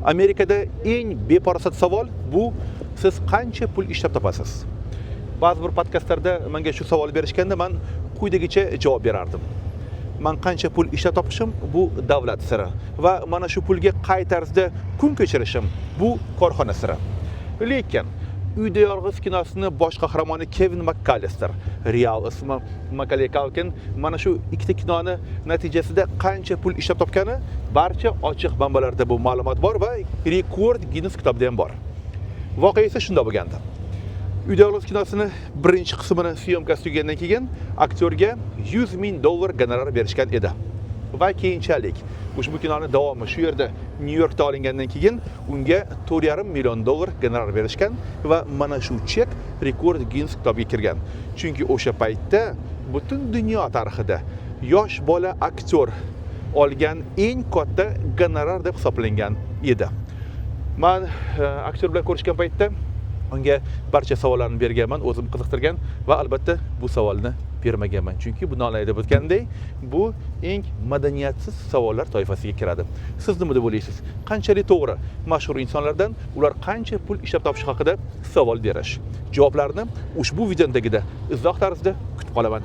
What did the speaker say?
Amerikada eng befarosat savol bu: siz qancha pul ishlab topasiz? Ba'zi bir podkastlarda menga shu savol berishganda man quyidagicha javob berardim: man qancha pul ishlab topishim bu davlat siri va mana shu pulga qay tarzda kun kechirishim bu korxona siri. Lekin "Uyda yolg'iz" kinosini bosh qahramoni Kevin MakKallister, real ismi Makaley Kalkin, mana shu ikkita kinoni natijasida qancha pul ishlab topgani barcha ochiq manbalarda bu ma'lumot bor va Rekord Ginnes kitobida ham bor. Voqea esa shundoq bo'lgandi: "Uyda yolg'iz" kinosini birinchi qismini съёмка si tugagandan keyin aktyorga 100 ming dollar gonorar berishgan edi va keyinchalik ushbu kinoni davomi shu yerda, Nyu Yorkda olingandan keyin unga 4,5 million dollar gonorar berishgan va mana shu chek Rekord Ginnes kitobiga kirgan, chunki o'sha paytda butun dunyo tarixida yosh bola aktyor olgan eng katta gonorar deb hisoblangan edi. Man aktyor bilan ko'rishgan paytda unga barcha savollarni berganman, o'zim qiziqtirgan, va albatta bu savolni bermaganman, chunki bundan oldin aytib o'tgandek, bu eng madaniyatsiz savollar toifasiga kiradi. Siz nima deb o'ylaysiz, qanchalik to'g'ri mashhur insonlardan ular qancha pul ishlab topishi haqida savol berish? Javoblarni ushbu videoni tagida izoh tarzida kutib qolaman.